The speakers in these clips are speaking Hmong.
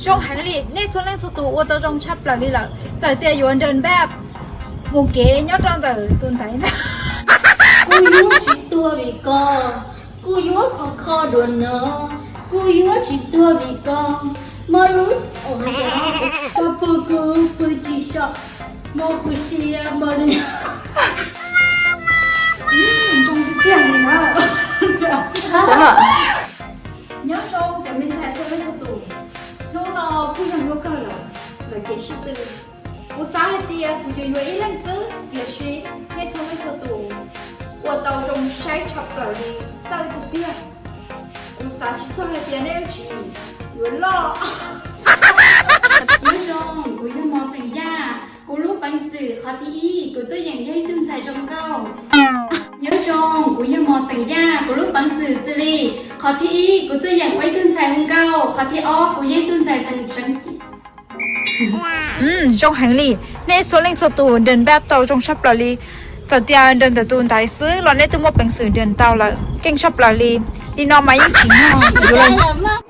Zoo heev li, nej txhua leej txhua tus ua tau zoo tshaj plaws li lawm. Txawm tias yuav nrog npaj mus kev nyob rau ntawm tus ntaiv ntag. Kuv yuav tsis tuag vim koj, kuv yuav khov kho dua no. Kuv yuav tsis tuag vim koj, mo lub, koj pw kuv pw tsis so, mo kuv sia mo li. Zoo tiag tiag li na. Nyob zoo cov me ntxhais txhua leej txhua tus, hnub no kuj yog hnub kawg lawm, lawv kev sib tw. Kuv xav hais tias kuv yuav yuav ib leeg xwb, tiam sis nej txhua leej txhua tus ua tau zoo saib tshaj plaws li, txawj tiag tiag. Kuv xav tsis txog hais tias nej lub tswv yim yuav loj. Nyob zoo, kuv yog Mos Xeem Yaj, kuv lub peev xwm qhov thib ib, kuv tuaj yeem yog ib tug ntxhais zoo nkauj. Nyob zoo, kuv yog Mos Xeem Yaj, kuv lub peev xwm xws li, qhov thib ib, kuv tuaj yeem ua ib tug ntxhais zoo nkauj, qhov thib ob, kuv yog ib tug ntxhais tseem tseem. Zoo heev li, nej txhua leej txhua tus nrog npaj tau zoo tshaj plaws li. Txawm tias nrog ntawm tus ntaiv xwb los nej twb muaj peev xwm nrog tau lawm, keej tshaj plaws li. Li no mas yeej tsis nyog yuav los.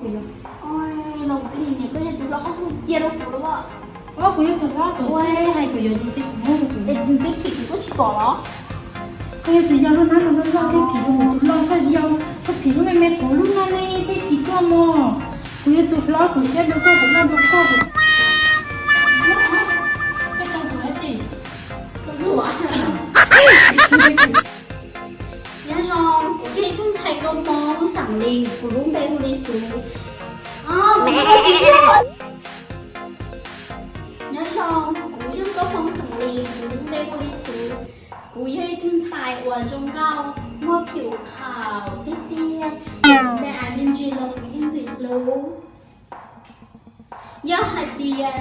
Kuv yog tus hlob, kuv hais kuv yuav ces kuv muab kuv, kuv twb phim kuv kuj tsis pom los. Koj yog tus yau lub hnab no loj loj, tej phim rau mus tus loj, koj yau, koj phim lub me me kuv lub hnab ne, tej phim tuaj mog. Kuv yog tus hlob, kuv siab dua koj, kuv loj dua koj. Koj tso kuv dab tsi? Nyob zoo, kuv yog ib tug ntxhais Nkauj Hmoob xeem Lis, kuv lub npe hu li Xus. Nyob zoo, kuv yog Nkauj Hmoob xeem Lis, kuv lub npe hu li Xus. Kuv yog ib tug ntxhais uas zoo nkauj, muaj phim khaum tiag tiag, kuv me ais me ntsis los kuv yeej ntxim hlub. Yog hais tias